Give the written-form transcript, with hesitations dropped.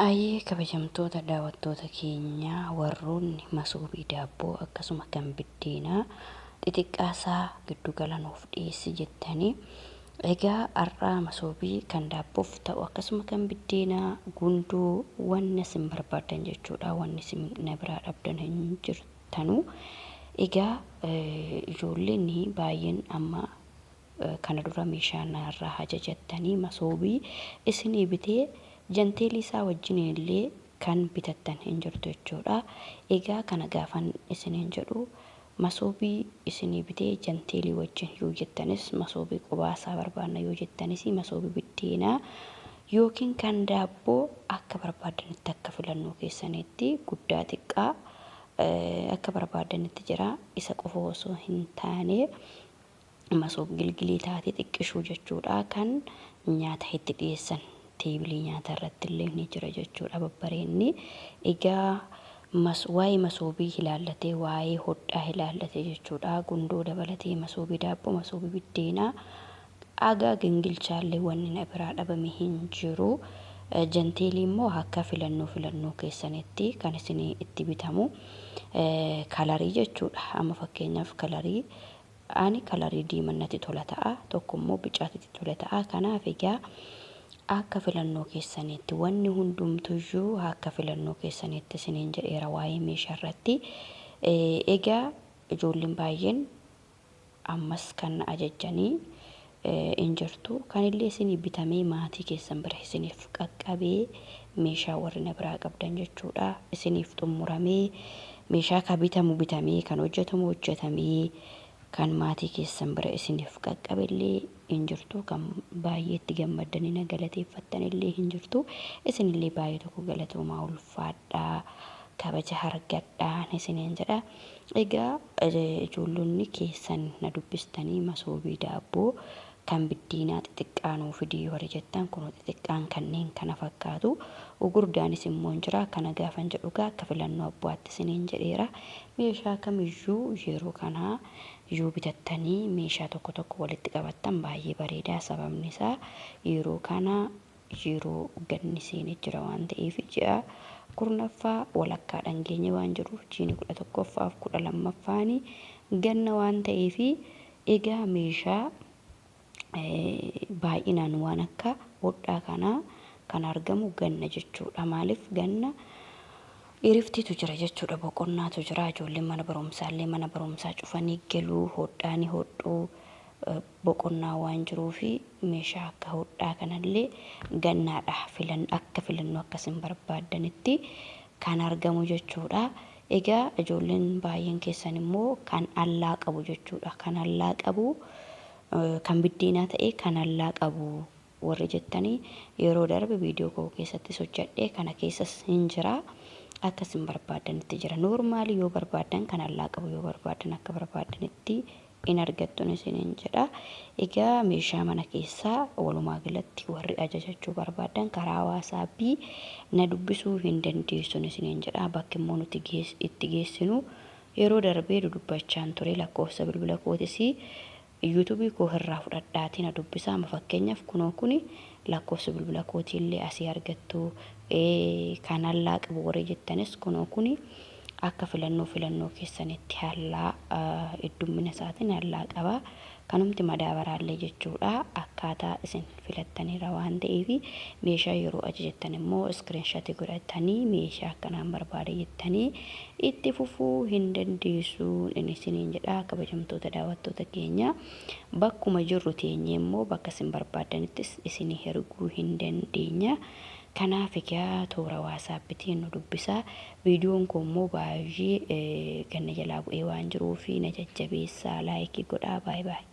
Ayyee kabajamtoota daawwattoota keenyaa, warroonni masoobii daabboo akkasuma kan biddeenaa xixiqqaasaa giddugala nuuf dhiyeessi jettanii, egaa har'aa masoobii kan daabboof ta'u akkasuma kan biddeenaa gundoo wanni isin barbaaddan jechuudha, wanni isin na biraa dhabdan hin jirtanu. Egaa ijoolleen baay'een amma kana dura meeshaa narraa ajajattanii masoobii isinii bitee janteelii isaa wajjiniin illee kan bitattan hin jirtu jechuudha. Egaa kana gaafan isiniin jedhu, masoobii isinii bitee janteelii wajjin yoo jettanis, masoobii qobaa isaa barbaanna yoo jettanis, masoobii biddeenaa yookiin kan daabboo akka barbaaddanitti, akka filannoo keessaniitti guddaa xiqqaa akka barbaaddanitti jira. Isa qofa osoo hin taane masoob gilgilii taate xiqqishuu jechuudha, kan nyaata itti dhiyeessan teebilii nyaata irratti illee ni jira jechuudha babbareenni. Egaa mas waa'ee masoobii ilaallatee, waa'ee hodhaa ilaallatee jechuudha, gundoo dabalatee, masoobii daabboo, masoobii biddeenaa, agaa gingilchaallee wanni na biraa dhabame hin jiru. Janteelii immoo akka filannoo filannoo keessanitti kan isin itti bitamu kalarii jechuudha. Amma fakkeenyaaf kalarii ani kalarii diiman natti tola ta'a, tokko immoo bicaatti tola ta'a. Kanaaf egaa akka filannoo keessaniitti wanni hundumtuyyuu akka filannoo keessaniitti isiniin jedheera waa'ee meeshaa irratti. Egaa ijoolleen baay'een ammas kan na ajajjanii in jirtu. Kanillee isinii bitamee maatii keessan bira isiniif qaqqabee, meeshaa warri na biraa qabdan jechuudha. Isiniif xummuramee, meeshaa ka bitamu bitamee, kan hojjetamu hojjetamee, kan maatii keessan bira isiniif qaqqabellee hin jirtu. Kan baay'ee itti gammaddanii na galateeffattanillee hin jirtu. Isinillee baay'ee tokko galatoomaa, ulfaadhaa, kabaja argadhaan isiniin jedha. Egaa ijoollonni keessan na dubbistanii masoobii daabboo kan biddeenaa xixiqqaa nuu fidii warri jettan, kunoo xixiqqaan kanneen kana fakkaatu. Gurguddaanis immoo hin jira. Kana gaafan jedhu egaa akka filannoo abbaatti isiniin jedheera. Meeshaa kamiyyuu yeroo kana yoo bitattanii meeshaa tokko tokko walitti qabattan baay'ee bareeda. Sababni isaa yeroo kana yeroo ganni seenee jira waan ta'eef, ji'a 10ffaa walakkaadhaan geenye waan jiruuf, jiini 11ffaa fi 12ffaan ganna waan ta'eef, egaa meeshaa baay'inaan waan akka hodhaa kanaa kan argamu ganna jechuudha. Maaliif ganna iriftiitu jira jechuudha, boqonnaatu jira, ijoolleen mana barumsaallee mana barumsaa cufanii galuu, hodhaa ni hodhuu, boqonnaa waan jiruufi meeshaa akka hodhaa kanallee gannaadha filan akka filannoo akka isin barbaaddanitti kan argamu jechuudha. Egaa ijoolleen baay'een keessan immoo kan allaa qabu jechuudha. Kan allaa qabu, kan biddeenaa ta'e kan allaa qabu warri jettanii, yeroo darbe viidiyoo koo keessattis hojjedhe, kana keessas hin jira. Akka isin barbaaddanitti jira. Noormaalii yoo barbaaddan, kan allaa qabu yoo barbaaddan, akka barbaaddanitti in argattun isiniin jedha. Egaa meeshaa mana keessaa walumaa galatti warri ajajachuu barbaaddan karaa waasaappii na dubbisuu hin dandeessun isiniin jedha. Bakki immoo nuti itti geessinu yeroo darbee dudubbachaan ture, lakkoofsa bilbila kootis yuutuubii koo irraa fudhadhaatii na dubbisaa. Amma fakkeenyaaf kunoo kuni lakkoofsa bilbila kootiillee asii argattu. Kan hallaa qabu warri jettanis kunoo kuni akka filannoo filannoo keessanitti hallaa heddummina isaatiin hallaa qaba. Kanumti madaabaraallee jechuudha, akkaataa isin filattaniirra waan ta'eef, meeshaa yeroo ajajattan immoo iskiriinshatii godhatanii meeshaa akkanaan barbaade jettanii itti fufuu hin dandeessu inni isiniin jedha. Kabajamtoota daawwattoota keenya, bakkuma jirru teenyee immoo bakka isin barbaaddanittis isinii erguu hin dandeenya. Kanaaf egaa toora waasaappitiin nu dubbisaa. Viidiyoon koo immoo baay'ee ganna jalaa bu'ee waan jiruuf na jajjabeessaa, laayikii godhaa. Baay baay.